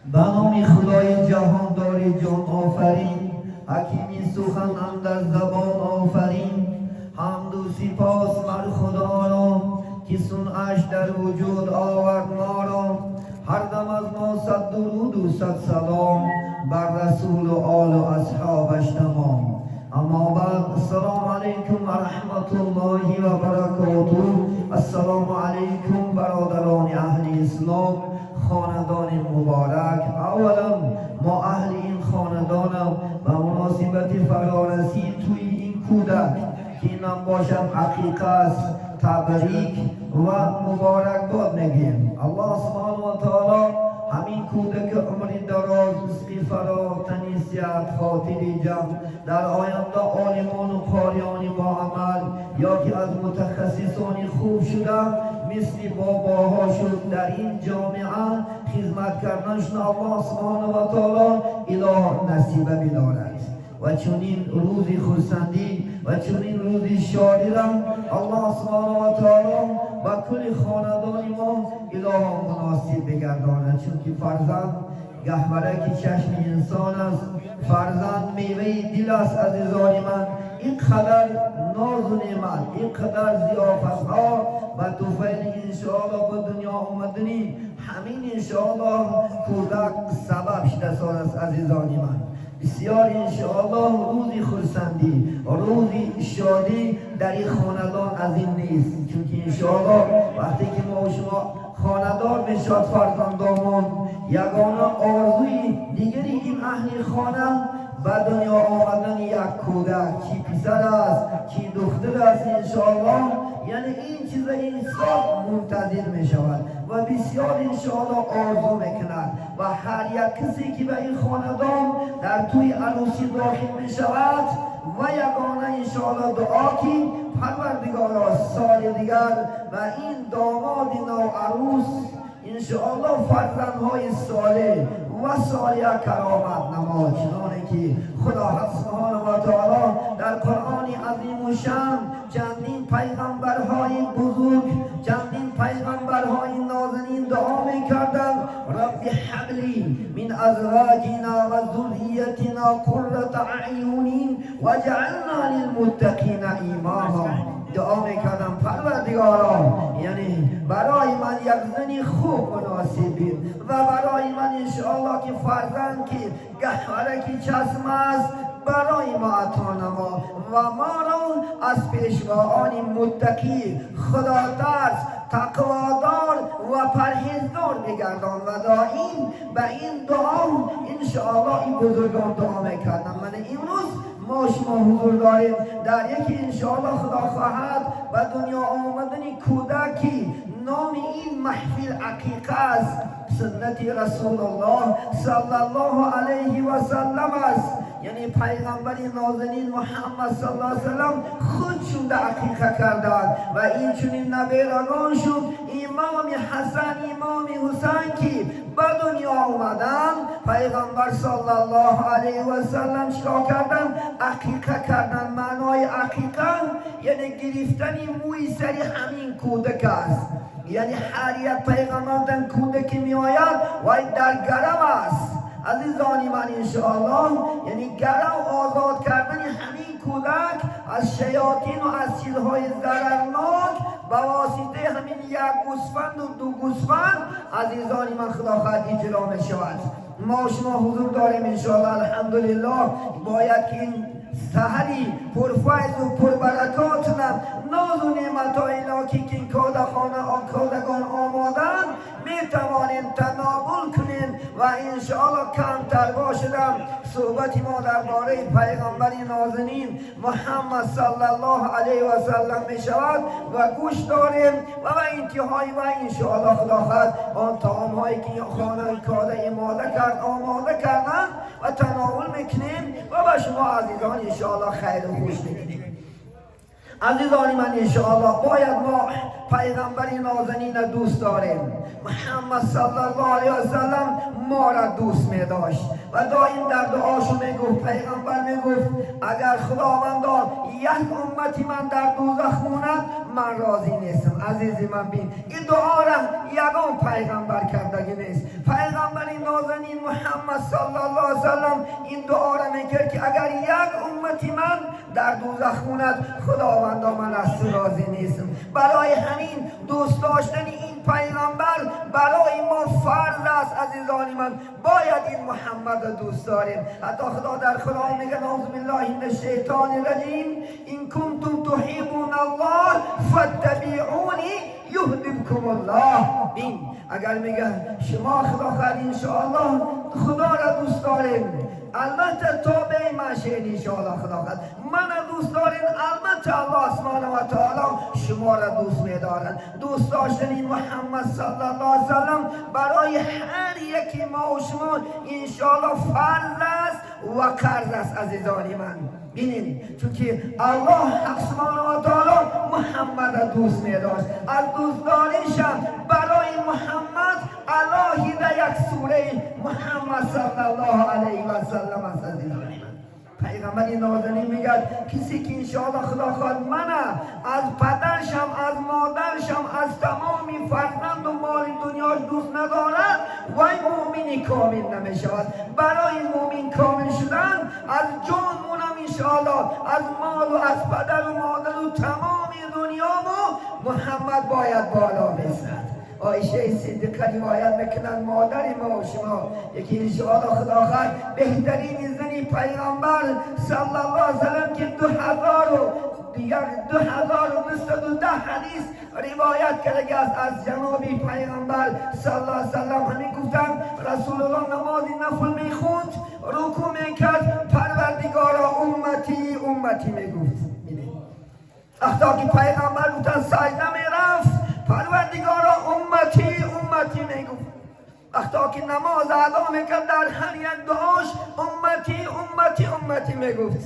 Ба номи Худои ҷаҳондори ҷон офарин, ҳакими сухан андар забон офарин. Ҳамду сипос мар Худоро, ки сунъаш дар вуҷуд овард моро. Ҳар дам аз мо сад дуруду сад салом бар расулу олу асҳобаш тамом. Аммо баъд, ассалому алайкум ва раҳматуллоҳи ва баракотуҳ. Ассалому алайкум, бародарони аҳли ислом, хонадони муборак. Аввалан, мо аҳли ин хонадонам ба муносибати фарорасии тӯи ин кӯдак, ки инам бошад ақиқа аст, табрик ва муборакбод мегӯем. Аллоҳ субҳонаҳу ва таоло ҳамин кӯдаки умри дароз, ризқи фароғ, тани сиҳат, хотири ҷамъ, дар оянда олимону қориёни боамал ё ки аз мутахассисони хуб шуда, мисли бобоҳо шуд, дар ин ҷомеа хизмат карданашон Аллоҳ субҳонаҳу ва таоло илоҳ насиба бидорад. Ва чунин рӯзи хурсандӣ ва чунин рӯзи шодиро Аллоҳ субҳонаҳу ва таоло ба кулли хонадони мо илоҳо муносиб бигардонад, чунки фарзанд гаҳвараки чашми инсон аст, фарзанд меваи дил аст. Азизони ман, ин қадар нозу неъмат, ин қадар зиёфатҳо ба туфайли иншоаллоҳ ба дунё омадани ҳамин иншоаллоҳ кӯдак сабаб шуда аст. Азизони ман, бисёр иншоаллоҳ рӯзи хурсандӣ, рӯзи шодӣ дар ин хонадон аз ин нест, чунки иншоаллоҳ вақте ки мо шумо хонадор мешавад фарзандомон, ягона орзуи дигари ин аҳли хона ба дунё омадани як кӯдак, чӣ писар аст, чӣ духтар аст, иншоаллоҳ, яъне ин чиза инсон мунтазир мешавад ва бисёр иншоаллоҳ орзу мекунад. Ва ҳар як касе ки ба ин хонадон дар тӯи арӯсӣ дохил мешавад ва ягона иншоаллоҳ дуо ки Парвардигоро, соли дигар ба ин домоди наварӯс иншоаллоҳ фарзандҳои солеҳ ва солиҳа каромат намо, чуноне ки Худо субҳонаҳу ва таоло дар Қуръони азимушшаън чандин пайғамбарҳои бузург, чандин пайғамбарҳои нозанин дуо мекарданд: рабби ҳабли мин азваҷина ва зурриятина қуррата аъюнин ваҷъална лилмуттақина имома. Дуо мекардам: Парвардигоро, яъне барои ман як зани хуб муносиб бин ва барои ман иншоаллоҳ ки фарзанд, ки гаҳвараки чашм аст, барои мо ато намо ва моро аз пешвоёни муттақӣ, худотарс, тақводор ва парҳездор бигардон. Ва доим ба ин дуо иншоаллоҳ ин бузургон дуо мекардам. Ман имрӯз мо шумо ҳузур дорем дар яке иншоаллоҳ Худо хоҳад ба дунё омадани кӯдаки номи ин маҳфил ақиқа аст, суннати Расулуллоҳ саллаллоҳу алайҳи васаллам аст, яъне пайғамбари нозанин Муҳаммад саллаллоҳу алайҳи васаллам худ шуда ақиқа карданд ва инчунин наберагон шуд имоми Ҳасан, имоми Ҳусайн, ки ба дунё омаданд, пайғамбар саллаллоҳу алайҳи васаллам чикор карданд? Ақиқа карданд. Маънои ақиқа яъне гирифтани мӯи сари ҳамин кӯдак аст. Яъне ҳар як пайғамбардан кӯдаке меояд, вай дар гарав аст. Азизони ман, иншоаллоҳ, яъне гарав озод кардани ҳамин кӯдак аз шаётину аз чизҳои зарарнок ба воситаи ҳамин як гӯсфанду ду гӯсфанд, азизони ман, Худо хоҳад иҷро мешавад. Мо шумо ҳузур дорем иншоаллоҳ, алҳамдулиллоҳ, бояд ки ин саҳари пурфайзу пурбаракотна нозу неъматҳои илоҳӣ, ки ин кодахона кодагон омоданд, метавонем тановул кунем ва иншоаллоҳ камтар бошадам суҳбати мо дар бораи пайғамбари нозанин Муҳаммад саллаллоҳу алайҳи васаллам мешавад ва гӯш дорем ва ба интиҳои ва иншоаллоҳ Худо хоҳад он таомҳое ки хона кода имода кард, омода карданд ва тановул мекунем ва ба шумо азизон иншоаллоҳ хайру хуш мекунем. Азизони ман, иншоаллоҳ, бояд мо пайғамбари нозанина дӯст дорем, Муҳаммад саллаллоҳу алайҳи васаллам. ما را دوست می داشت و دائم در دعاشو میگفت. پیغمبر میگفت اگر خداوندا یک امتی من در دوزخ موند من راضی نیستم. عزیزی من بین این دعا را یگان پیغمبر کردگی نیست. پیغمبر نازنین محمد صلی الله علیه وسلم این دعا را میکرد که اگر یک امتی من در دوزخ موند خداوندا من از تو راضی نیستم. برای همین دوست داشتن این پیغمبر برای ما فرض است. عزیزان من باید این محمد را دوست داریم. حتی خدا در قرآن میگه نعوذ بالله من الشیطان الرجیم ان کنتم تحبون الله فاتبعونی یحببکم الله. بین اگر میگه شما خدا خواهد انشاءالله خدا را دوست داریم، البته تابع من شین انشاءالله خدا خواهد من دوست دارین، البته الله سبحانه و تعالی شما را دوست می‌دارد. دوست داشتن محمد صلی الله علیه وسلم برای هر یکی ما و شما انشاءالله فرض است و قرض است. عزیزان من بینین، چون که الله حق سبحانه و تعالی محمد را دوست می‌داشت، از دوست داریشم برای محمد علاهیده یک سوره محمد صلی الله علیه و سلم است. عزیزان من پیغمبر نازنین میگه کسی که انشاءالله خدا خواهد من از پدرشم، از مادرشم، از تمامی فرزند و مال دنیاش دوست ندارد وای مؤمنی کامل نمیشود. برای مؤمن کامل شدن از جانمونم انشاءالله، از مال و از پدر و مادر و تمام دنیامو محمد باید بالا بزند. عایشه صدیقه روایت میکنن مادر ما و شما یکی انشاءالله خدا خواهد بهترین زنی پیغمبر صلی الله علیه وسلم که 2210 حدیث روایت کرده از جناب پیغمبر صلی الله علیه وسلم. همین گفتن رسول الله نماز نفل میخوند، رکوع میکرد، پروردگارا امتی امتی میگفت. وقتی که پیغمبر گفتن سجده میرفت، پروردگارا امتی امتی میگفت. وقتی که نماز ادا میکرد در هر یک دعاش امتی امتی امتی میگفت.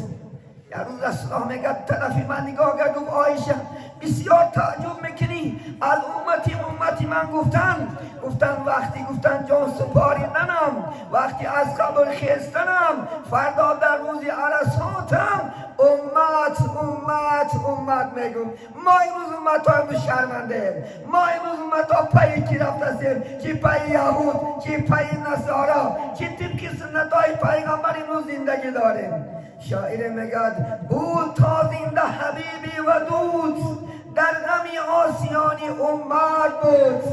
یه روز رسول الله میگه طرفی من نگاه کرد، گفت عایشه بسیار تعجب میکنی از امتی امتی من گفتن. گفتن وقتی گفتن جان سپاریدنم، وقتی از قبر خیستنم، فردا در روز عرصاتم امت امت امت میگم. ما امروز امت ها امروز شرمنده، ما امروز امت ها پای کی رفتیم، کی پای یهود، کی پای نصارا، کی طبق سنت های پیغمبر امروز زندگی داریم. شاعر میگه بود تا زنده حبیبی و دود، در غمی آسیانی امت بود.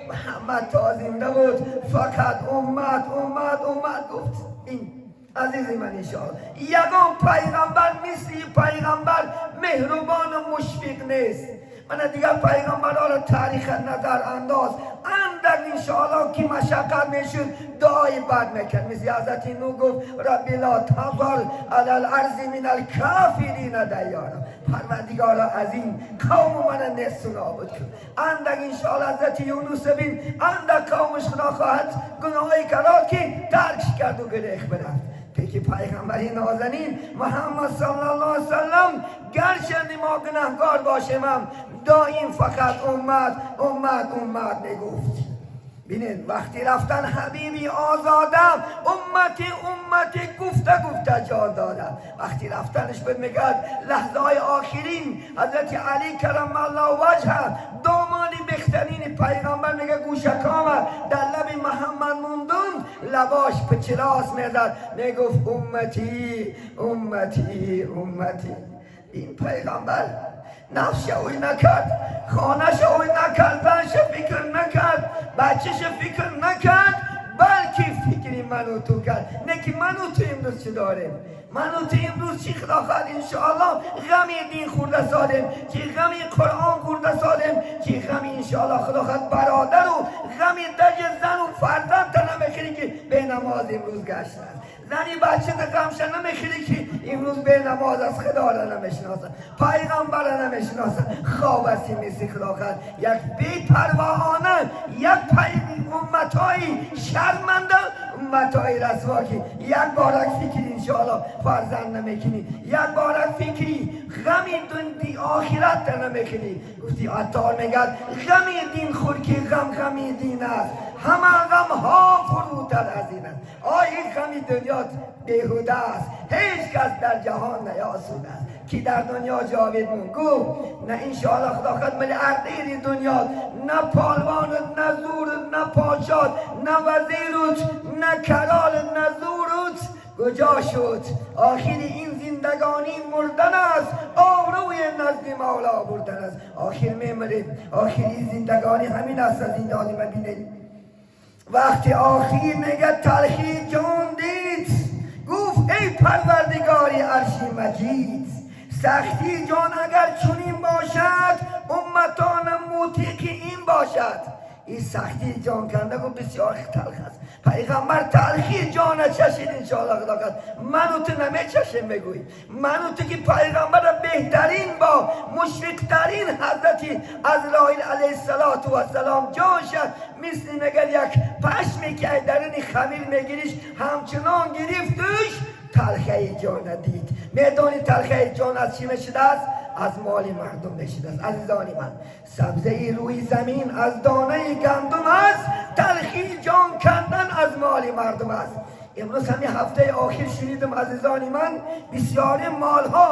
محمد تا زنده بود فقط امت امت امت گفت. این عزیزی من انشاءالله یگان پیغمبر مثل پیغمبر مهربان و مشفق نیست. من دیگر پیغمبرها را تاریخ نظر انداز اندک انشاءالله که مشقت میشد دعای بد میکرد. مثل حضرت نوح گفت ربی لا تذر علی الارض من الکافرین دیارا، پروردگارا از این قوم من نیست و نابود کن. اندک انشاءالله حضرت یونس بین اندک قومش خدا خواهد گناهی کرد که ترک کرد و گریخ برفت. پeki پیغمبری نازنین محمد صلی الله علیه وسلم گرچه ما گناهکار باشیم هم دائم فقط امت امت امت میگفت. ببینید وقتی رفتن حبیبی آزادم امتی امتی گفته گفته جان دادم. وقتی رفتنش بود میگد لحظه های آخرین حضرت علی کرم الله وجهه دامان بهترین پیغمبر میگه گوشک آمد در لب محمد موندون، لباش پچلاس میزد میگفت امتی امتی امتی. این پیغمبر نفس اوی نکرد، خانه‌ش اوی نکرد، زنش فکر نکرد، بچه‌ش فکر نکرد، بلکه فکری من و تو کرد. نه که من و تو امروز چی داریم، من و تو امروز چی خدا خواهد انشاءالله غمی دین خورده سالیم، چی غمی قرآن خورده سالیم، چی غمی انشاءالله خدا خواهد برادر و غمی دج زن و فرزند تا نمیخوری که به نماز امروز گشتن. زنی بچه غمش نمیخوری که امروز به نماز از خدا را نمیشناسن، پیغمبر را نمیشناسن. خواب است مثل خدا خواهد یک بی پروانه، یک امتهای شرمنده Умматои расво ки як борак фикри иншоаллоҳ фарзанд намекунӣ, як борак фикри ғами дунди охират намекунӣ. Гуфти Аттор мегӯяд: ғами дин хӯр, ки ғам ғами дин аст, ҳама ғамҳо фурӯтар аз ин аст. Ой, ин ғами дунёт беҳуда аст, ҳеҷ кас дар ҷаҳон наёсуда аст, ки дар дунё ҷовид мон. Гӯ на, иншоаллоҳ, худо хоҳад, миллиардери дунё, на полвонат, на зӯрат, на подшоҳат, на вазирут, на калолат, на зӯрут куҷо шуд? Охири ин зиндагонӣ мурдан аст, обрӯи назди мавло бурдан аст. Охир мемирем, охири зиндагонӣ ҳамин аст. Аз зиндагонӣ бибинед, вақти охир мегӯяд талхи ҷон дид, гуфт: эй парвардигори арши маҷид, сахти ҷон агар чунин бошад, умматонам мутиқи ин бошад. Ин сахти ҷон канда, гуфт, бисёр талх аст. Пайғамбар талхи ҷона чашид, иншоаллоҳ, худо кард. Ману ту намечашем, мегӯй. Ману ту ки пайғамбара беҳтарин бо мушфиқтарин ҳазрати Азроил алайҳиссалоту вассалом ҷон шад, мисли мегар як пашме ки ай даруни хамир мегириш, ҳамчунон гирифтуш, талхаи ҷона дид. Медонӣ талхаи ҷон аз чӣ мешудааст? Аз моли мардум мешудааст. Азизони ман, сабзаи рӯи замин аз донаи гандум аст, талхи ҷон кандан аз моли мардум аст. Имрӯз ҳамин ҳафтаи охир шунидам, азизони ман, бисёри молҳо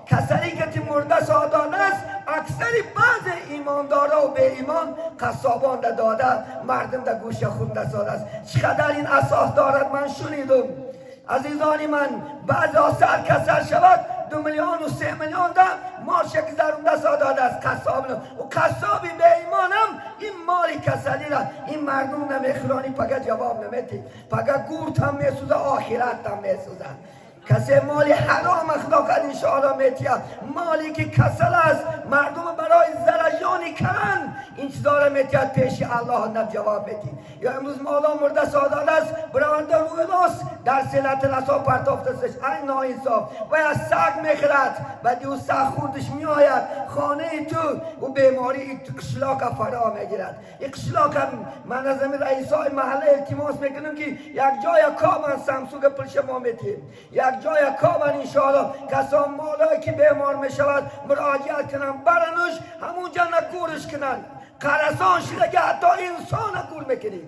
касале ки мурда содон аст, аксари баъзе имондора ва беимон қассобон да дода, мардум да гӯша хунда содааст. Чӣ қадар ин асос дорад, ман шунидум, азизони ман, баъзеҳо сар касал шавад, 2 миллиону 3 миллион да молша гузаронда сододааст қассоб. У қассоби беимонам ин моли касалира ин мардум намехӯронӣ, пага ҷавоб наметӣ, пага гуртам месӯза, охиратам месӯзад. Касе моли ҳаром, худо қад иншоалло метиҳад, моле ки касал аст, мардум барои зараҷони калан ин чизора метиҳад, пеши Аллоҳ наб ҷавоб метӣ. Ё имрӯз мола мурда содод аст, бираванда рӯи рост дар селати расо партофтасаш, ай ноинсоф, ва аз саг мехӯрад, баъди ӯ саг хурдиш меояд хонаи ту, ӯ беморӣ қишлоқа фаро мегирад. И қишлоқа ман аз ҳамин раисои маҳалла илтимос мекунам, ки як ҷоя кобан, самсуга пулша мо метиҳем, як ҷоя кобан, иншоалло, касон молое ки бемор мешавад, муроҷиат кунанд, барануш ҳамунҷа накуриш кунанд. Қарасон шуда ки ҳатто инсона гур мекунӣ.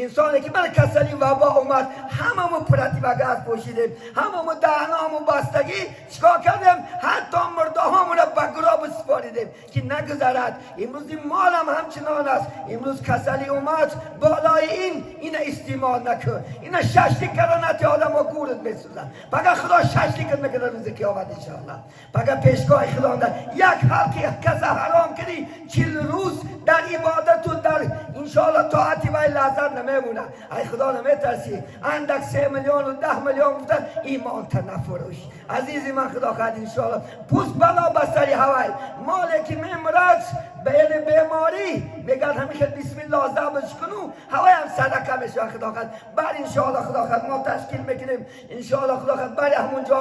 Инсоне ки мана касали вабо омад, ҳамаму противогаз пӯшидем, ҳамаму даҳному бастагӣ, чикор кардем, ҳатто мурдаҳомура ба гроб супоридем, ки нагузарад. Имрӯз ин молам ҳамчунон аст. Имрӯз касалӣ омад болои ин, ина истеъмол накун, ина шашлик карданати одамо гурат месӯзад. Пага Худо шашликат мекунад рӯзи қиёмат, иншоаллоҳ. Пага пешгоҳи Худо як ҳалқи каса ҳаром кардӣ, 40 рӯз дар ибодату дар иншоалло тоати вай лаззат намемонад. Ай Худо наметарсӣ, андак 3 миллиону 10 миллион гуфта имонта нафурӯш, азизи ман. Худо хоҳад, иншоалло, пӯст бало ба сари ҳавай. Моле ки мемурад ба яъне беморӣ, мегӯяд, ҳамин хел бисмиллоҳ забш куну, ҳаваям садақа мешавад. Худо хоҳад, бар иншоалло, Худо хоҳад, мо ташкил мекунем, иншоалло, Худо хоҳад, бари ҳамун ҷо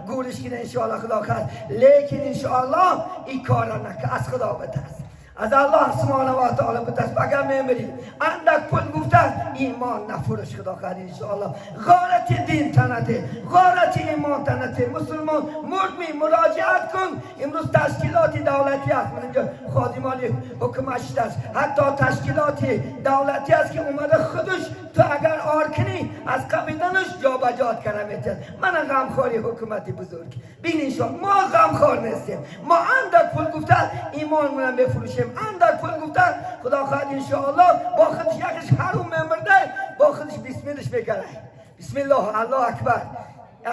гӯриш кунем, иншоалло, Худо хоҳад. Лекин иншоалло ин кора нака, аз Худо битарс, аз Аллоҳ субҳонаҳу ва таъоло битарс, пага мемирӣ. Андак пул гуфта имон нафурӯш. Худо хоҳад, иншоалло, ғорати дин танате, ғорати имон танате. Мусулмон мурдми, муроҷиат кун. Имрӯз ташкилоти давлатӣ аст, ман инҷо ходимони ҳукумат шудааст, ҳатто ташкилоти давлатӣ аст, ки омада худаш ту агар ор кунӣ, аз қабиданаш ҷобаҷот кара метиҳад. Мана ғамхори ҳукумати бузург бин. Иншоалло, мо ғамхор нестем, мо андак пул гуфта имонмона мефурӯшем. Андак пул гуфта, Худо хоҳад, иншоалло, бо худаш якиш ҳарум мемурда, бо худаш бисмиллаш мекард, бисмиллоҳ, Аллоҳ акбар,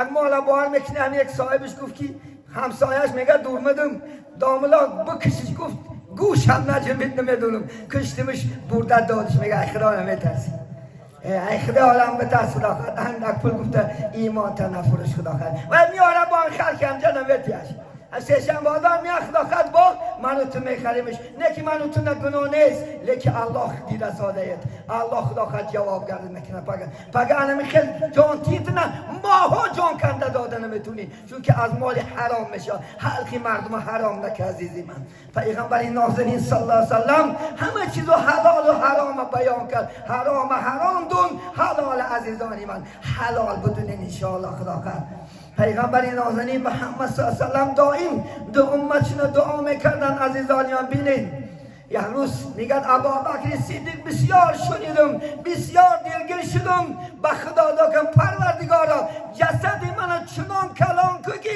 як мола бор мекунӣ. Ҳам як соҳибаш гуфт, ки ҳамсояш мега, дурмадум домила бикушиш, гуфт, гӯшам наҷамид, намедонам, куштимиш, бурда додиш. Мега, ай Худо наметарсӣ, ай Худо олам битарс. Худо хоҳад, андак пул гуфта имонта нафурӯш. Худо хоҳад, ва меора бо халқи ҳамҷа наметиҳаш. Аз сешанбе бозор меяд, Худо хоҳад, бо ману ту мехаримиш. Не ки ману ту на гуноҳ нест, лекин Аллоҳ дида содаед, Аллоҳ, Худо хоҳад, ҷавоб гард мекунад. Пага пага анами хел ҷон титна моҳо ҷон канда дода наметунӣ, чунки аз моли ҳаром мешавад. Ҳалқи мардума ҳаром нака, азизи ман. Пайғамбари нозанин саллаллоҳу алайҳи васаллам ҳама чизу ҳалолу ҳарома баён кард. Ҳарома ҳаром дун, ҳалола عزیزانی من حلال بدونین انشاءالله خدا خیر. پیغمبر نازنین محمد صلی الله علیه و سلم دائم دو امتشون دعا میکردن عزیزانی من. بینین یک روز میگن ابابکر صدیق بسیار شنیدم، بسیار دلگیر شدم، به خدا دادم پروردگارا جسد من چنان کلان کو که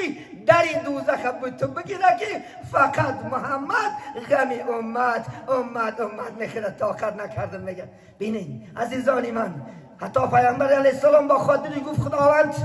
در این دوزخ بود تو بگیره که فقط محمد غم امت امت امت میخوره، طاقت نکردم. میگه بینین عزیزانی من، حتی پیامبر علیه السلام با خاطری گفت خداوند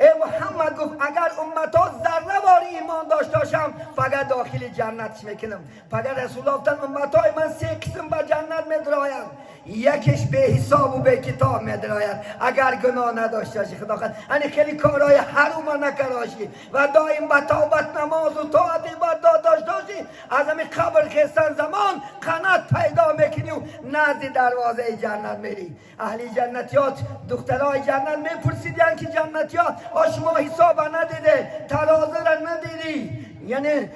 ای محمد، گفت اگر امت ها ذره وار ایمان داشته باشم فقط داخل جنت میکنم. فقط رسول الله گفتن امت های من سه قسم به جنت میدرایند، یکیش به حساب و به کتاب میدراید اگر گناه نداشته باشی، خدا خواهد یعنی خیلی کارهای حروم نکراشی و دائم به توبت نماز و طاعت عبادت داشته باشی، از همین قبر خستن زمان قنات پیدا میکنی و نزد دروازه جنت میری. اهل جنتیات دخترای جنت میپرسیدن که جنتیات شما حساب ندیده، ترازو را ندیدی، یعنی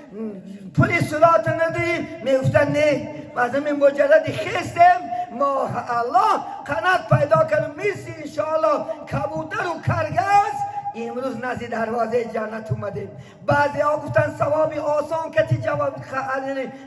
پول صراط ندیدی؟ میگفتن نه، از همین مجرد خستم ما الله قنات پیدا کردم، میسی انشاءالله کبوتر و کرگس امروز نزد دروازه جنت اومدیم. بعضی ها گفتن ثوابی آسان کتی جواب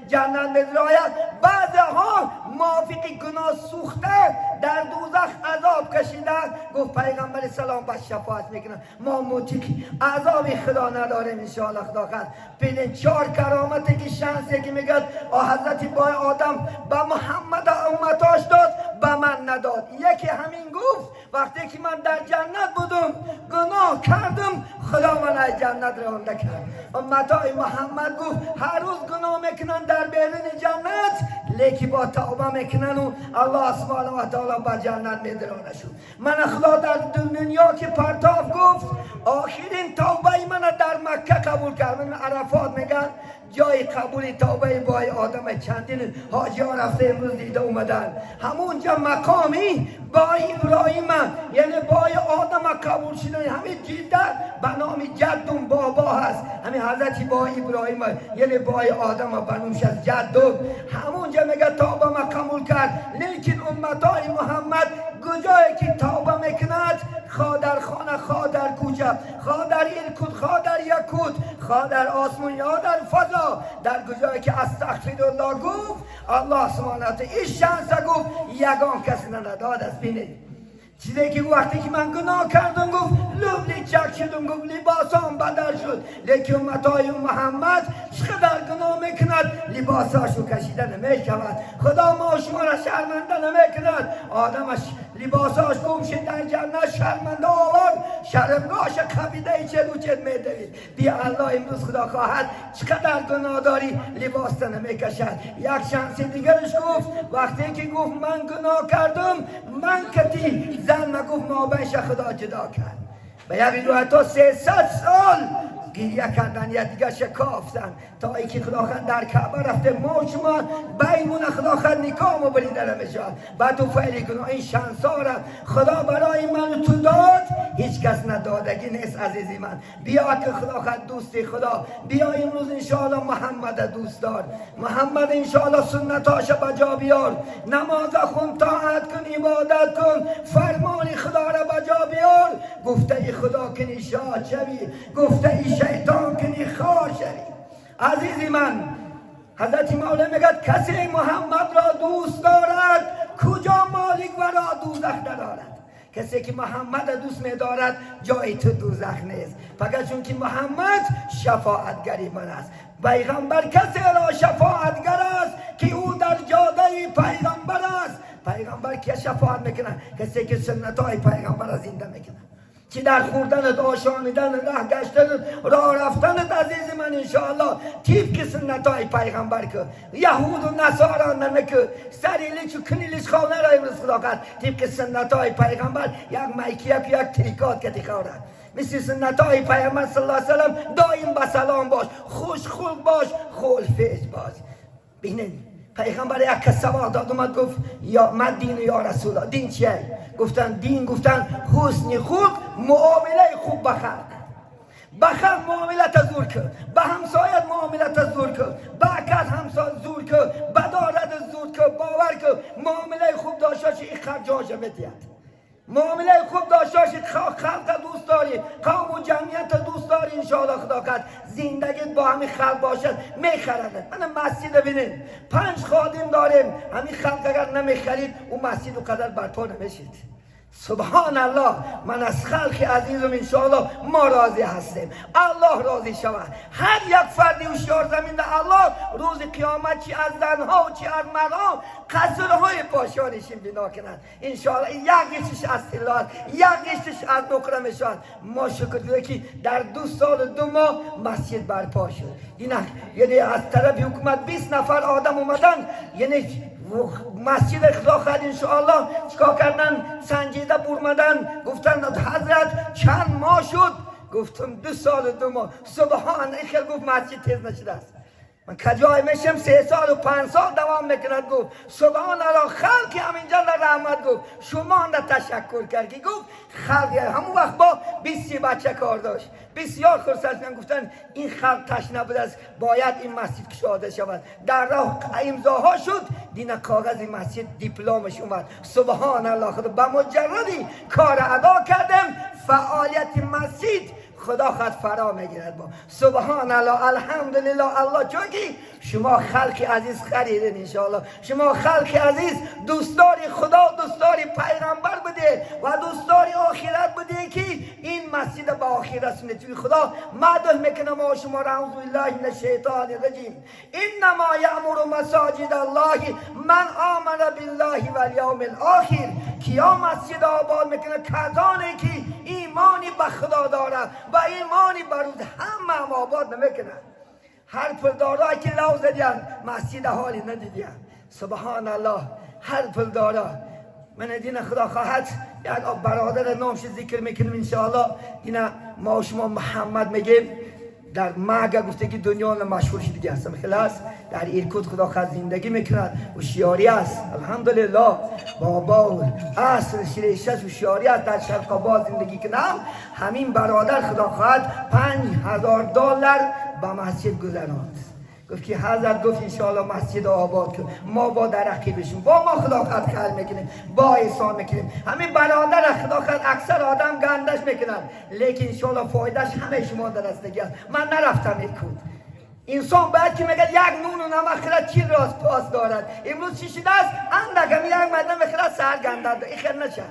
جنت میدراید، بعضی ها موافق گناه سوخته در دوزخ عذاب کشیدن. گفت پیغمبر سلام بس شفاعت میکنن، ما موتیک عذاب خدا نداریم انشاءالله خدا خواهد. ببین چهار کرامتی که شانسی که میگه حضرت بای آدم به محمد امتاش داد به من نداد. یکی همین گفت وقتی که من در جنت بودم گناه کردم خدا من از جنت رانده کرد. امتای محمد گفت هر روز گناه میکنن در بیرون جنت، لیکن با توبه میکنن و الله سبحانه و تعالی به جنت میدرانه شد. من خدا در دنیا که پرتاف گفت آخرین توبه من در مکه قبول کرد. من عرفات میگن جای قبول توبه بای آدم، چندین حاجی ها رفته امروز دیده اومدن، همونجا مقامی بای ابراهیم یعنی بای آدم قبول شده. همین جیده به نام جدون بابا هست، همین حضرت بای ابراهیم یعنی بای آدم بنوش از جدون، همونجا میگه توبه ما قبول کرد. لیکن امتای محمد کجایی که توبه میکند، خواه در خانه، خواه در کوچه، خواه در ایرکوت، خواه در یکوت، خواه در آسمان یا در فضا، در کجایی که استغفر الله گفت الله سبحانه و تعالی این شانس گفت یگان کسی نداد. از بینید چیزی که وقتی که من گناه کردم گفت لبلی چک شدم، گفت لباسام بدل شد، لیکن امتای محمد چقدر گناه میکند لباساشو کشیده نمیشود. خدا ما شما را شرمنده نمیکند. آدمش لباساش گم شد در جنت شرمنده آورد، شرمگاهش قبیده چه رو چه میدوید. بی الله امروز خدا خواهد چقدر گناه داری لباس نمیکشد. یک شانس دیگرش گفت وقتی که گفت من گناه کردم من کتی زن ما گفت ما بینش خدا جدا کرد. به یک روایت 300 سال گریه کردن یا دیگه شکافتن تا اینکه خدا خواهد در کعبه رفته ما شما بینمون خدا خواهد نکاح ما بریده نمیشد. بعد تو فعل گناه این شانس را خدا برای من تو داد هیچ کس ندادگی نیست عزیزی من. بیا که خدا خواهد دوستی خدا، بیا امروز انشاءالله محمد دوست دار، محمد انشاءالله سنتاش بجا بیار، نماز خون طاعت کن، عبادت کن، فرمان خدا را بجا بیار. گفته ای خدا کنی شاد شوی، گفته ای شیطان کنی خار شوی. عزیزی من حضرت مولا میگه کسی محمد را دوست دارد کجا مالک و را دوزخ ندارد. کسی که محمد دوست می‌دارد جای تو دوزخ نیست، فقط چون که محمد شفاعتگری من است. پیغمبر کسی را شفاعتگر است که او در جاده پیغمبر است. پیغمبر که شفاعت میکنه؟ کسی که سنت‌های پیغمبر را زنده میکنه، چی در خوردنت، آشامیدن، راه گشتنت، راه رفتنت عزیز من انشاءالله طبق سنت‌های پیغمبر که یهود و نصارا ننکه سریلی چو کنیلیش خانه را امروز خدا کرد طبق سنت‌های پیغمبر یک میکیک یک تریکات که تخورد مثل سنت‌های پیغمبر صلی الله علیه وسلم. دائم به سلام باش، خوش خلق باش، خلفیز باش. ببینید پیغمبر یک کس سوال داد اومد گفت یا من دین یا رسول الله، دین چیه؟ گفتن دین، گفتن حسن خلق، معامله خوب به خلق، به خلق معامله زور کن، به همسایت معامله زور کن، به کس همسایت زور کن، به دارد زور کن، باور کن معامله خوب داشته باشی این خرج جاش میدید. معامله خوب داشته باشید، خلق دوست داری، قوم و جمعیت دوست داری، انشاءالله خدا خواهد زندگی با همین خلق باشد میخرند. من مسجد ببینید 5 خادم داریم، همین خلق اگر نمیخرید اون مسجد قدر برپا نمیشید. سبحان الله، من از خلق عزیزم انشاءالله ما راضی هستیم، الله راضی شود. هر یک فردی هوشیار زمین ده الله روز قیامت چی از زنها و چی از مردها قصرهای پاشانشین بنا کنند انشاءالله. یک قشتش از طلا، یک قشتش از نقره میشود. ما شکر که در 2 سال 2 ماه مسجد برپا شد. اینا یعنی از طرف حکومت 20 نفر آدم اومدن، یعنی مسجد خدا خواهد انشاءالله چیکار کردن؟ سنجیده برمدن، گفتن حضرت چند ماه شد؟ گفتم 2 سال 2 ماه. سبحان این خیلی گفت مسجد تیز نشده است. من کجای میشم 3 سال و 5 سال دوام میکند. گفت سبحان الله، خلقی همینجا در رحمت گفت شما هم تشکر کردی. گفت خلقی همون وقت با 20 بچه کار داشت، بسیار خرسند شدن، گفتن این خلق تشنه بوده است، باید این مسجد کشاده شود. در راه امضاها شد، دین کاغذ مسجد دیپلمش اومد. سبحان الله، خدا به مجردی کار ادا کردم، فعالیت مسجد خدا خود فرا میگیرد با. سبحان الله، الحمدلله. الله چونکی شما خلق عزیز خریدین انشاءالله، شما خلق عزیز دوستدار خدا، دوستدار پیغمبر بوده و دوستدار آخرت بوده که این مسجد به آخرت رسونده. چون خدا مدح میکنه ما شما را، اعوذ بالله من الشیطان الرجیم، انما یأمر مساجد الله من آمن بالله والیوم الاخر. کیا مسجد آباد میکنه؟ کسانی که ایمانی به خدا دارد و ایمانی بر روز. همه هم آباد نمیکنن. هر پولدارا که لو زدین مسجد حالی ندیدین. سبحان الله، هر پولدارا. من دین خدا خواهد یک برادر نامش ذکر میکنیم انشاءالله. اینا ما شما محمد میگیم، در مگه گفته که دنیا مشهور شده دیگه هستم خلاص. در ایرکوت خدا خواهد زندگی میکند، هوشیاری است الحمدلله. بابا اصل شریشش هوشیاری است، در شرق آباد زندگی کنم. همین برادر خدا خواهد $5000 به مسجد گذراند. گفت که حضرت گفت انشاءالله مسجد آباد کن، ما با درخی بشیم، با ما خدا خواهد خیر میکنیم، با احسان میکنیم. همین برادر خدا خواهد اکثر آدم گندش میکنن، لیکن انشاءالله فایدهش همه شما در دستگی است. من نرفتم ایرکوت. انسان باید که میگه یک نون و نمک خرد 40 راز پاس دارد. امروز چی شده است؟ اندک یک مردم خرد سر گنده این خیر نشه.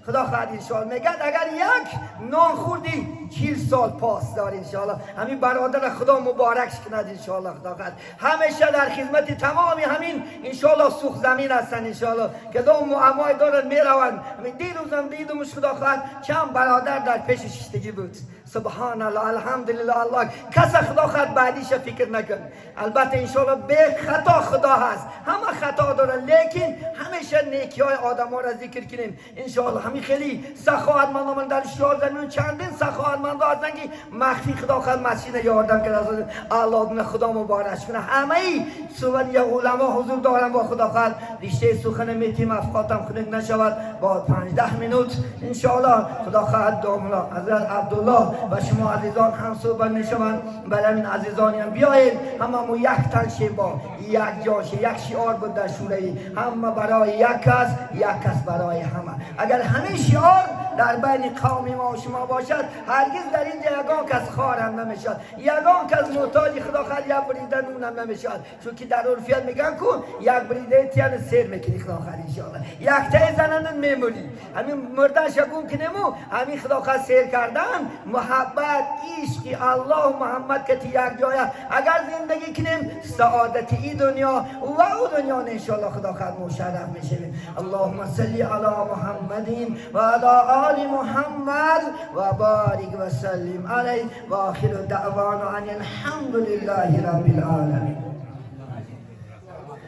خدا خواهد انشاءالله میگه اگر یک نان خوردی 40 سال پاس دار انشاءالله. همین برادر خدا مبارکش کند انشاءالله. خدا خواهد همیشه در خدمت تمامی همین انشاءالله سوخ زمین هستن انشاءالله. کدام معمای دارن میروند. همین دیروزم دیدمش خدا خواهد چند برادر در پیش شیشتگی بود. سبحان الله، الحمدلله. الله کس خدا خواهد بعدیش فکر نکن. البته انشاءالله به خطا خدا هست، همه خطا دارن، لیکن همیشه نیکی های آدم ها را ذکر کنیم انشاءالله. همین خیلی سخاوتمند من در شیار زمین چندین سخاوتمند هستن که مخفی خدا خواهد مسجد یاردم کرده. الله خدا مبارک کنه. همه ای صحبت یا علما حضور دارن با خدا خواهد رشته سخن میتیم افقاتم خنک نشود. با 5-10 منوت انشاءالله خدا خواهد دوملا حضرت عبدالله و شما عزیزان هم صحبت میشوند. برای این عزیزانی هم بیایید همه یک تن شیم با یک جاشه، یک شعار بود در شورایی، همه برای یک کس، یک کس برای همه. اگر همین شعار در بین قوم ما و شما باشد، هرگز در اینجا یگان کس خارم نمیشد، یگان کس محتاج خدا خواهد یک بریده نونم نمیشد. چون که در عرفیت میگن کن یک بریده تیان سیر میکنی خدا خواهد انشاءالله، یک تای زنند میموری. همین مردن شگون کنیمو همین خدا خواهد سیر کردن محبت عشق الله محمد که یک جایه اگر زندگی کنیم سعادت ای دنیا و او دنیا انشاءالله خدا خواهد مشرف میشویم. اللهم صل علی محمد و علی آل محمد و بارک و سلم علیه و آخر دعوانا ان الحمد لله رب العالمین.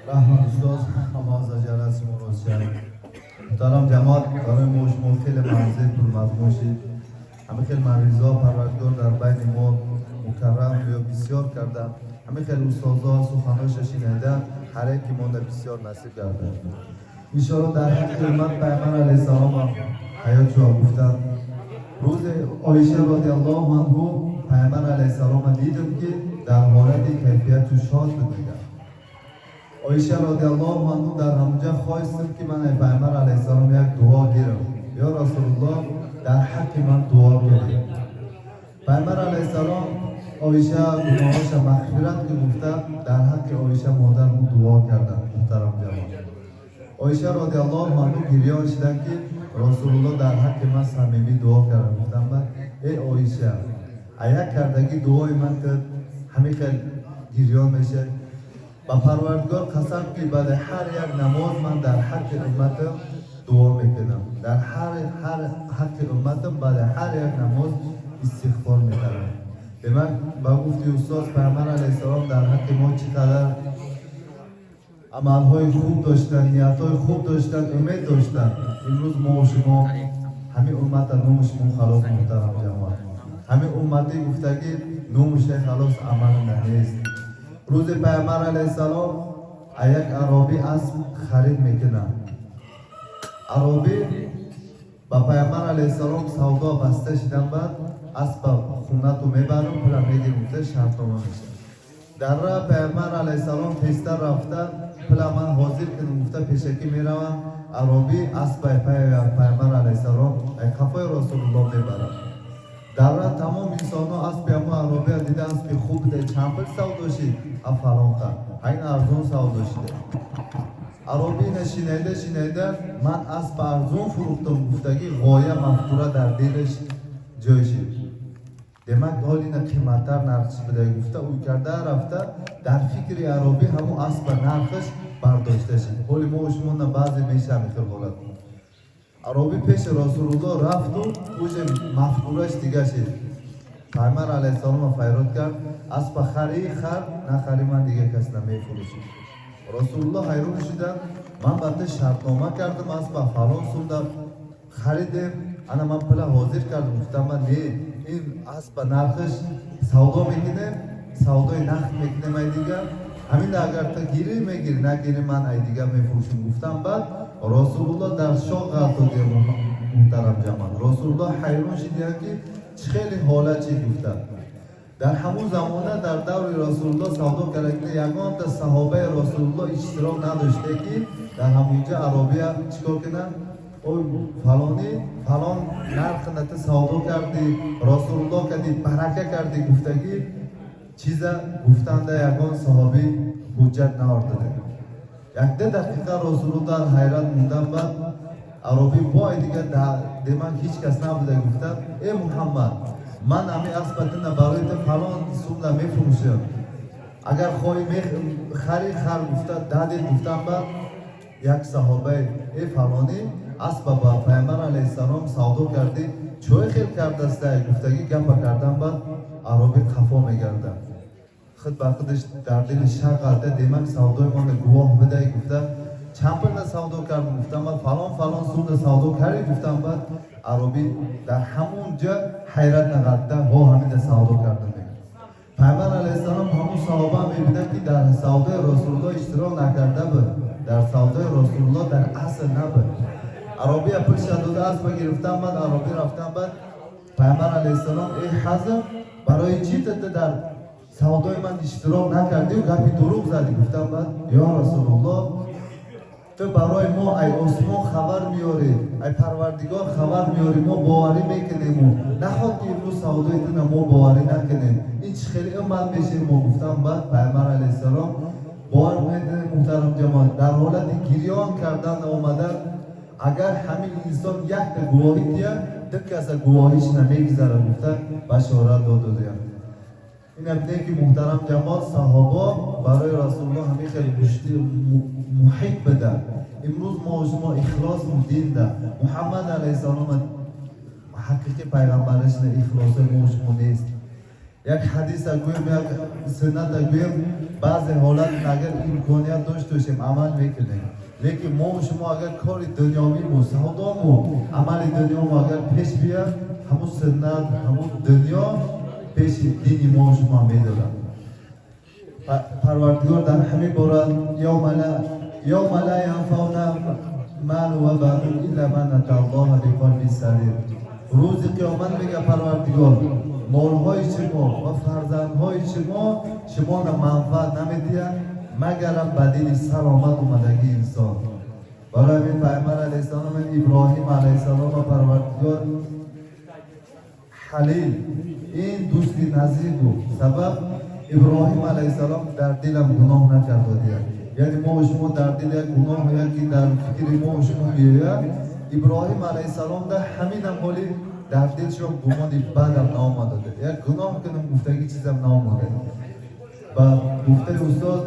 رحمت استاد نماز جلسه مراسم محترم جماعت برای ما شما خیلی منزل پرمضمون شد. همه خیلی مریضا پروردگار در بین ما مکرم یا بسیار کرده. همه خیلی استادها سخنهاش شنیده هر یکی مانده بسیار نصیب کرده. انشاءالله در حق امت پیغمبر علیه السلام حیات را گفتن. روز عایشه رضی الله عنه پیغمبر علیه السلام دیدم که در حالت کیفیت شاد بود. عایشه رضی الله عنه در همونجا خواستم که من پیغمبر علیه السلام یک دعا گیرم. Ё Расулуллоҳ, дар ҳаққи ман дуо кунед. Пайғамбар алайҳиссалом Оиша гуноҳоша мағфират ки гуфта, дар ҳаққи Оиша модармон дуо карданд. Муҳтарам ҷамоат, Оиша розиаллоҳу анҳу гирён шиданд, ки Расулуллоҳ дар ҳаққи ман самимӣ дуо карданд. Гуфтам ба эй Оиша, аяк кардагӣ дуои ман ки ҳамин хел гирён мешавад. Ба Парвардигор қасам, ки баъди ҳар як намоз ман дар ҳаққи умматам дуо мекунам, дар ҳар ҳаққи умматам баъди ҳар як намоз истиғфор мекардам. Демак, ба гуфти устоз, Пайғамбар алайҳиссалом дар ҳаққи мо чӣ қадар амалҳои хуб доштанд, ниятҳои хуб доштанд, умед доштанд. Имрӯз мо шумо ҳамин уммата номуш мо халос. Муҳтарам ҷамоат, ҳамин умматӣ гуфтагӣ номуше халос, амал нест. Рӯзи Пайғамбар алайҳиссалом як аробӣ асп харид мекунад. Аробӣ ба Пайғамбар алайҳиссалом савдо баста шидан, баъд аспа хунату мебарам, пула мегирам гуфта шартнома мешавад. Дар ра Пайғамбар алайҳиссалом тезтар рафта, пула ман ҳозир кунам гуфта, пешакӣ меравам. Аробӣ аспай Пайғамбар алайҳиссалом, қафои Расулуллоҳ мебарад. Дар ра тамом инсонҳо аспи ҳамо аробия дида, аспи хуб де, чанд пул савдо шид? А фалонқа, айн арзон савдо шиде. Аробӣ ина шинайда шинайда, ман аспа арзон фурӯхтам гуфтагӣ ғоя, мафкура дар дилаш ҷой шид. Демак, ҳол ина қиматтар нархш буда гуфта, ӯ карда рафта, дар фикри аробӣ ҳамун аспа нархаш бардошта шид. Ҳоли мо шумо на баъзе мешавам хел ҳолат. Аробӣ пеши Расулуллоҳ рафту уже мафкураш дига шид. Пайғамбар алайҳиссалома файрод кард: аспа хари хар, нахари, ман дига кас намефурӯшам. Расулуллоҳ ҳайрон шуданд: ман ба ту шартнома кардам, аспа фалон сумда харидем, ана ман пула ҳозир кардам. Гуфтам ман не, ин аспа нархаш савдо мекунем, савдои нақд мекунем, ай дигар ҳамин агар ту гирӣ мегирӣ, нагирӣ, ман ай дигар мефурӯшам гуфтам. Баъд Расулуллоҳ дар шок ғалтод. Муҳтарам ҷамоат, Расулуллоҳ ҳайрон шидиянд, ки чӣ хеле ҳолат чӣ гуфта. Дар ҳамун замона, дар даври Расулуллоҳ савдо карда, ягонта саҳобаи Расулуллоҳ иштирок надоште, ки дар ҳамунҷа аробия чӣ кор кунанд? Ой, фалонӣ, фалон нархна ту савдо кардӣ, Расулуллоҳ кардӣ, барака кардӣ гуфтагӣ чиза гуфтанда ягон саҳобӣ ҳуҷҷат наордаде. Якда дақиқа Расулуллоҳ дар ҳайрат мондан. Баъд аробӣ бой дига демак ҳеҷ кас набуда гуфта: э Муҳаммад, ман ҳамин аспатина барои ту фалон сумна мефурӯшам, агар хоҳӣ хари хар гуфта дадед. Гуфтам ба як саҳобаи: э фалонӣ, аспа ба Пайғамбар алайҳиссалом савдо кардӣ, чой хел кардастай гуфтагӣ гапа кардан. Баъд аробӣ қафо мегардад, худ ба худаш дар дили шак ғалта. Демак, савдои мона гувоҳ бидай гуфта, чанд пулна савдо кардам? Гуфтам баъд фалон фалон сумна савдо кардӣ. Гуфтам баъд аробӣ дар ҳамун ҷа ҳайрат нағалта: ҳо, ҳамина савдо кардам мегӯяд. Пайғамбар алайҳиссалом ҳамун саҳоба мебинад, ки дар савдои Расулуллоҳ иштирок накарда буд, дар савдои Расулуллоҳ дар асл набуд. Аробия пулша дода, аспа гирифтан. Баъд аробӣ рафтан. Баъд Пайғамбар алайҳиссалом: эй Ҳазм, барои чӣ ту дар савдои ман иштирок накардию гапи дурӯғ задӣ? Гуфтам баъд: ё Расулуллоҳ, ту барои мо ай осмон хабар меёрӣ, ай Парвардигор хабар меёрӣ, мо боварӣ мекунему. Наход ки имрӯз савдои туна мо боварӣ накунем, ин чӣ хеле уммат мешем мо? Гуфтам баъд Пайғамбар алайҳиссалом бовар медонем. Муҳтарам ҷамоат, дар ҳолати гирён кардан омадан, агар ҳамин инсон якта гувоҳӣ диҳад, ду каса гувоҳиш намегузарад гуфта башорат дододиям. Ина бинем, ки муҳтарам ҷамоат, саҳобо барои Расулуллоҳ ҳамин хеле гӯшти муҳиб буда. Имрӯз мо шумо ихлос динда Муҳаммад алайҳиссалом ҳақиқи пайғамбаришна ихлоси мо шумо нест. Як ҳадиса гӯем, як сунната гӯем, баъзе ҳолат агар имконият дошт бошем, амал мекунем. Лекин мо шумо агар кори дунёвиму савдому амали дунёмо агар пеш биёд, ҳамун суннат, ҳамун дунё пеши дини мо шумо медорад. Парвардигор дар ҳамин бора: يوم لا ينفع مال و بنون إلا من أتى الله بقلب سليم. Рӯзи қиёмат, мега Парвардигор, молҳои шумо ва фарзандҳои шумо шуморо манфаат намедиҳанд, магарам ба дили саломат омадагии инсон. Барои ҳамин Пайғамбар алайҳиссалом, Иброҳим алайҳиссалом ва Парвардигор Халил, ин дӯсти наздик гуфт. Сабаб, Иброҳим алайҳиссалом дар дилам гуноҳ накард. Яъне мо шумо дар дил як гуноҳ, яке дар фикри мо шумо меояд. Иброҳим алайҳиссалом дар ҳаминам ҳоли дар дилшон гумони бадам наомада, як гуноҳ кунам гуфтагӣ чизам наомада. Ба гуфтаи устод,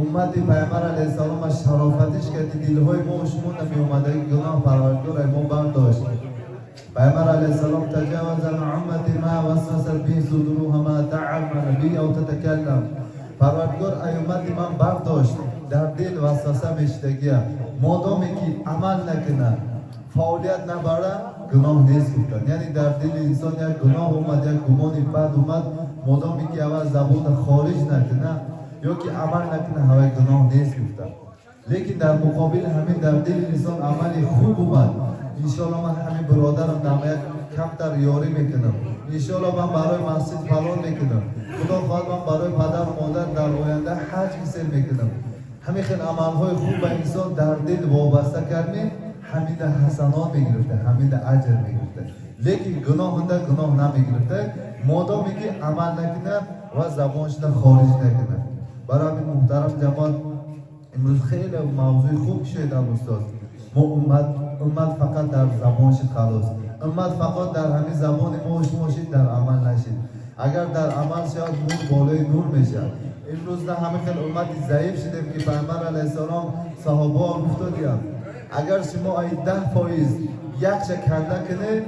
уммати Пайғамбар алайҳиссалом аз шарофатиш карди дилҳои мо шумо намеомадаги гуноҳ Парвардигор мо бардошт. Пайғамбар алайҳиссалом: تجاوز عن أمتي ما وسوست به صدورها ما تعمل به أو تتكلم. Парвардигор ай уммати ман бардошт дар дил васваса мешидагия, модоме ки амал накунад, фаъолият набара, гуноҳ нест гуфтанд. Яъне дар дили инсон як гуноҳ омад, як гумони бад омад, модоме ки аввал забона хориҷ накунад ё ки амал накунад, ҳавай гуноҳ нест гуфтанд. Лекин дар муқобили ҳамин дар дили инсон амали хуб омад: иншоалло ман ҳамин бародарам дам як камтар ёрӣ мекунам, иншоалло ман барои масҷид фалон мекунам, худо хоҳад ман барои падару модар дар оянда ҳаҷ гисел мекунам. Ҳамин хел амалҳои хуб ба инсон дар дил вобаста кардем, ҳамида ҳасанот мегирифта, ҳамида аҷр мегирифта. Лекин гуноҳунда гуноҳ намегирифта, модоме ки амал накунад ва забоншуда хориҷ накунад. Барои ҳамин, муҳтарам ҷамоат, имрӯз хеле мавзӯи хуб шудам, устод. Мо уммат фақат дар забон шид, халос. Уммат фақат дар ҳамин забони мо шумо шид, дар амал нашид. Агар дар амал шавад, нур болои нур мешавад. Имрӯз на ҳамин хел уммати заиф шудем, ки Пайғамбар алайҳиссалом саҳобаҳо гуфтодиям: агар шумо ай 10% якча канда кунед,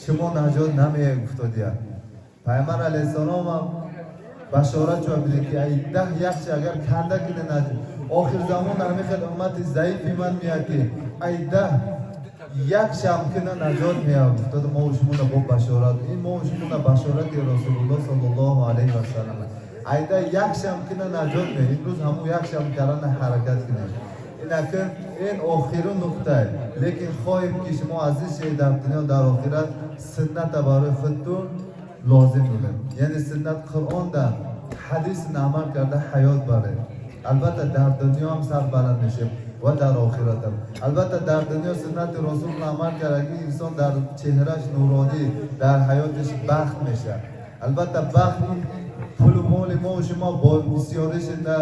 шумо наҷот намеяд, гуфтодиям. Пайғамбар алайҳиссалом ҳам башорат чо биде, ки ай 10 якча агар канда кунед, наҷот. Охир замон ҳамин хел уммати заифи ман меяд, ки ай 10 як шам кина наҷот меяд, гуфтода. Мо шумона бо башорат, ин мо шумона башорати Расулуллоҳ саллаллоҳу алайҳи васаллам. Айда як шам кина наҷот меяд. Имрӯз ҳамун як шам кардана ҳаракат кунем. Инакун ин охиру нуқтае, лекин хоҳем, ки шумо азиз шавед дар дунё, дар охират. Сунната барои худтун лозим донед, яъне суннат, Қуръонда, ҳадисн амал карда ҳаёт баред. Албатта, дар дунё ҳам сар баланд мешавем ва дар охиратам. Албатта, дар дунё суннати Расулро амал кардаги инсон дар чеҳраш нуронӣ, дар ҳаётиш бахт мешавад. Албатта, бахт ин пулу моли мо шумо бо бисёришина,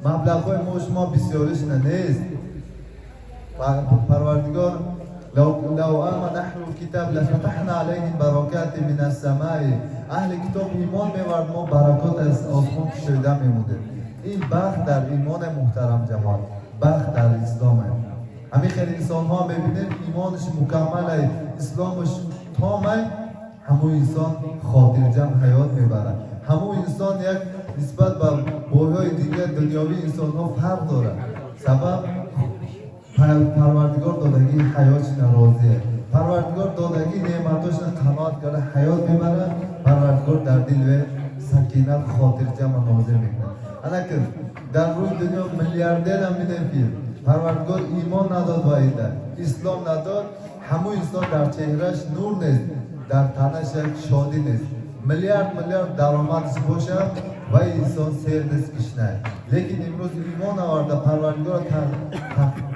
маблағҳои мо шумо бисёришина нест. Парвардигор: لو آمن أهل الكتاب لفتحنا عليهم بركات من السماء. Аҳли китоб имон мевард, мо баракот аз осмон кушоида мемудем. Ин бахт дар имоне, муҳтарам ҷамоат, бахт дар исломе. Ҳамин хел инсонҳо мебинем, имонаш мукаммале, исломаш томай, ҳамун инсон хотирҷам ҳаёт мебарад. Ҳамун инсон як нисбат ба бойҳои дигар дунёвии инсонҳо фарқ дорад. Сабаб, Парвардигор додагии ҳаётшина розие, Парвардигор додагии неъматошина қаноат карда ҳаёт мебарад. Парвардигор дар дил сакинат, хотирҷама нозил мекунад. Анакун дар рӯи дунё миллиардерам бидем, ки Парвардигор имон надод ва ида ислом надод, ҳамун инсон дар чеҳраш нур нест, дар танаш як шодӣ нест. Миллиард миллиард даромадаш бошад, ва инсон сер нест, гишнай. Лекин имрӯз имон оварда, Парвардигор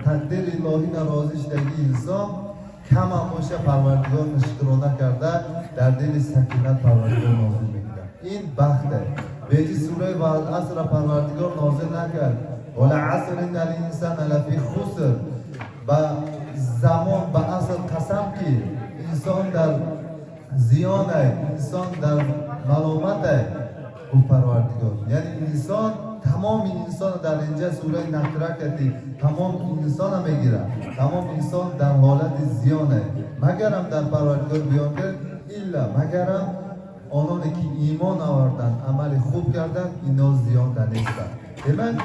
тақдири илоҳӣ норозӣ шудаги инсон камам боша, Парвардигор шукрона карда, дар дили сакинат Парвардигор нозил мекунад. Ин бахте. Беҷи сураи Валасра Парвардигор нозил накард: والعصر إن الإنسان لفي خسر. Ба замон, ба аср қасам, ки инсон дар зиёне, инсон дар маломате, гуфт Парвардигор. Яъне инсон, тамоми инсон, дар инҷа сураи накра кардӣ, тамом инсона мегирад. Тамом инсон дар ҳолати зиёне, магарам дар Парвардигор баён кард: إلا, магарам ононе ки имон оварданд, амали хуб карданд, ино зиёнда нестанд. Демак,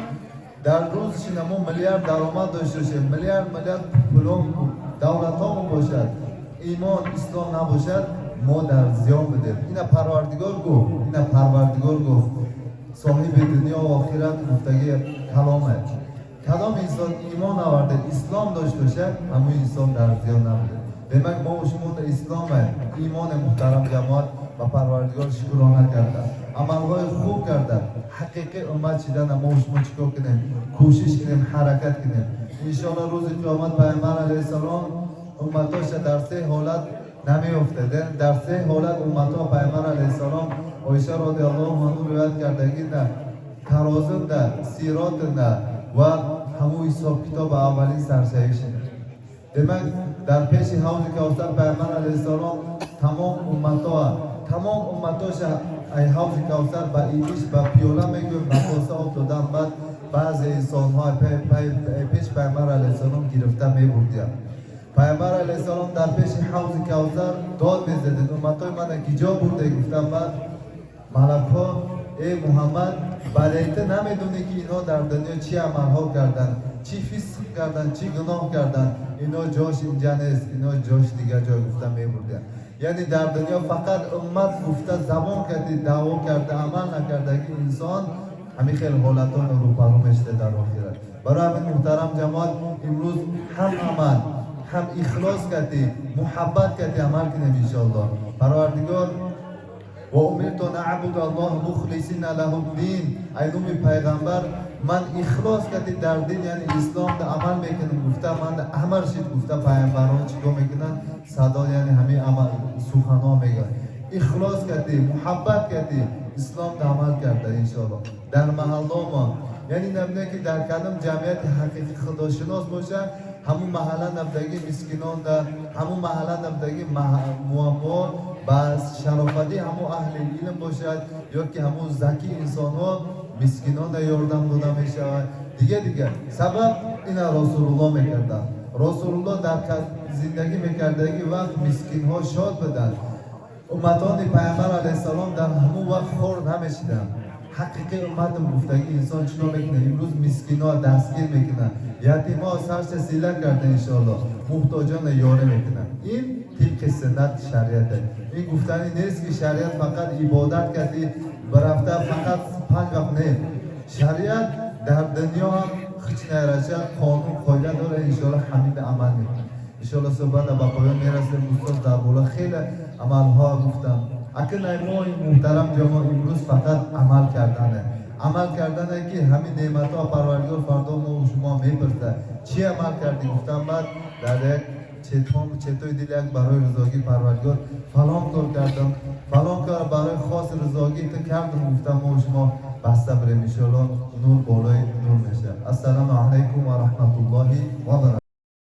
дар рӯз шина мо миллиард даромад дошта бошем, миллиард миллиард пулом, давлатҳомо бошад, имон, ислом набошад, мо дар зиён будем. Ина Парвардигор гуфт, ина Парвардигор гуфт, соҳиби дунё ва охират гуфтаги каломе. Кадом инсон имон оварда, ислом дошта бошад, ҳамун инсон дар зиён набуде. Демак, мо шумо исломе, имоне, муҳтарам ҷамоат, ба Парвардигор шукрона карда, амалҳои хуб карда, ҳақиқӣ уммат шидана мо шумо чӣ кор кунем? Кӯшиш кунем, ҳаракат кунем. Иншоаллоҳ, рӯзи қиёмат Пайғамбар алайҳиссалом умматоша дар се ҳолат намеёфтад. Дар се ҳолат умматҳо Пайғамбар алайҳиссалом, Оиша розияллоҳу анҳу ривоят кардагӣ, тарозунда, сиротында ва ҳамун ҳисоб китоб аввалин саршавиш. Демак, дар пеши ҳавзи Кавсар Пайғамбар алайҳиссалом тамом умматҳо, тамом умматоша ай ҳавзи Кавсар ба ибиш, ба пиёла мегӯем, ба коса об додан. Баъд баъзе инсонҳо пеш Пайғамбар алайҳиссалом гирифта мебурдиянд. Пайғамбар алайҳиссалом дар пеши ҳавзи Кавсар дод мезадед: «Умматҳои мана киҷо бурде?» Гуфтам, баъд малакҳо: «Эй Муҳаммад, бале, ту намедонӣ, ки инҳо дар дунё чӣ амалҳо карданд, чӣ фисқ карданд, чӣ гуноҳ карданд. Ино ҷош инҷа нест, ино ҷош дигар ҷой», гуфта мебурдиянд. Яъне дар дунё фақат уммат гуфта, забон карди, даъво карда, амал накардаги инсон ҳамин хел ҳолатон рӯпарӯ мешуда дар охират. Барои ҳамин, муҳтарам ҷамоат, имрӯз ҳам амал, ҳам ихлос кардӣ, муҳаббат кардӣ, амал кунем, иншоаллоҳ. Парвардигор: «وأمرت أن أعبد الله مخلصين له الدين». Ай номи пайғамбар, ман ихлос кардӣ дар дин, яъне ислом да амал мекунам гуфта, ман амр шид гуфта, пайғамбарон чӣ кор мекунанд? Садо, яъне ҳамин амал суханҳо мегӯянд. Ихлос кардӣ, муҳаббат кардӣ, ислом да амал карда, иншоаллоҳ. Дар маҳалло мо, яъне набине, ки дар кадом ҷамъияти ҳақиқӣ худошинос бошад, ҳамун маҳалла набдаги мискинонда, ҳамун маҳалла набдаги муаммо ба шарофати ҳамун аҳли илм бошад ё ки ҳамун заки инсонҳо мискинонда ёрдам дода мешавад. Дига дига сабаб ина Расулулло мекарданд. Расулулло дар зиндагӣ мекардаги вақт мискинҳо шод буданд. Умматони Пайғамбар алайҳиссалом дар ҳамун вақт хор намешиданд. Ҳақиқи умматам гуфтагӣ инсон чӣ кор мекунад? Имрӯз мискино дастгир мекунад, ятимҳо сарша сила карда, иншоаллоҳ, муҳтоҷона ёрӣ мекунад. Ин тибқи суннат, шариат. Ин гуфтанӣ нест, ки шариат фақат ибодат кардӣ бирафта, фақат панҷ вақт. Не, шариат дар дунё ҳам ҳеч нараша қонун қоида дорад. Иншоаллоҳ, ҳамин амал мекунад. Иншоаллоҳ, суҳбата ба поён мерасем. Устоз дар боло хеле амалҳо гуфтам. Акн мо, муҳтарам ҷамоат, имрӯз фақат амал кардане, амал кардане, ки ҳамин неъматҳо Парвардигор фардо мо шумо мепурсад, чӣ амал кардӣ гуфтам. Баъд дар як четон четои дил як барои ризогии Парвардигор фалон кор кардам, фалон кор барои хоси ризогии ту кардам гуфтам, мо шумо баста бирем, иншоаллоҳ, нур болои нур мешавад. Ассалому алайкум ва раҳматуллоҳи ва баракатуҳ.